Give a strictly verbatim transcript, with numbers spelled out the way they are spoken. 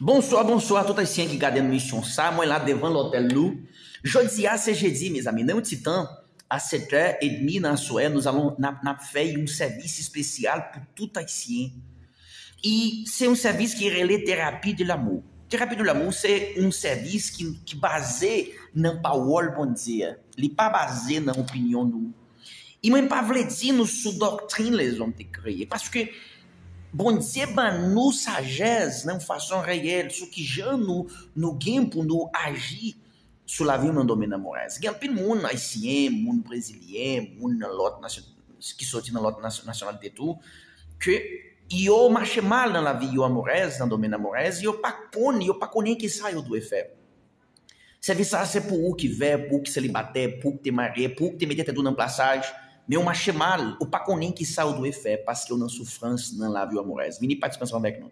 Bonswa, bonswa tout Ayisyen ki gade emisyon sa. Mwen la devan lotèl nou. Jodi a se jedi, mezanmi. Nan yon ti tan, a sèt è edmi nan aswè, nou alon, n ap, n ap fè yon sèvis espesyal pou tout Ayisyen. E se yon sèvis ki rele Terapi de Lamou. Terapi de Lamou se yon sèvis ki, ki baze nan pawòl Bondye a. Li pa baze nan opinyon nou. E mwen pa vle di nou sou doktrin lèzòm te kreye. Paske Bondye ban nou sajès nan yon fason reyèl sou kijan nou, nou gen pou nou aji sou lavi nou nan domèn amorèz. Gen anpil moun ayisyen, moun brezilyen, moun nan lòt nasyon, ki soti nan lòt nasyon, nasyonalite tou, ke yo mache mal nan lavi yo amorèz, nan domèn amorèz, yo pa konn, yo pa konnen ki sa yo dwe fè. Sèvis sa se pou ou ki vèv, pou ou ki selibatè, pou ou ki te marye, pou ou ki te mete tèt ou nan plasaj, men ou mache mal, ou pa konnen ki sa ou dwe fè paske ou nan soufrans nan lavi w amorèz. Vini patisipe ansanm avèk nou.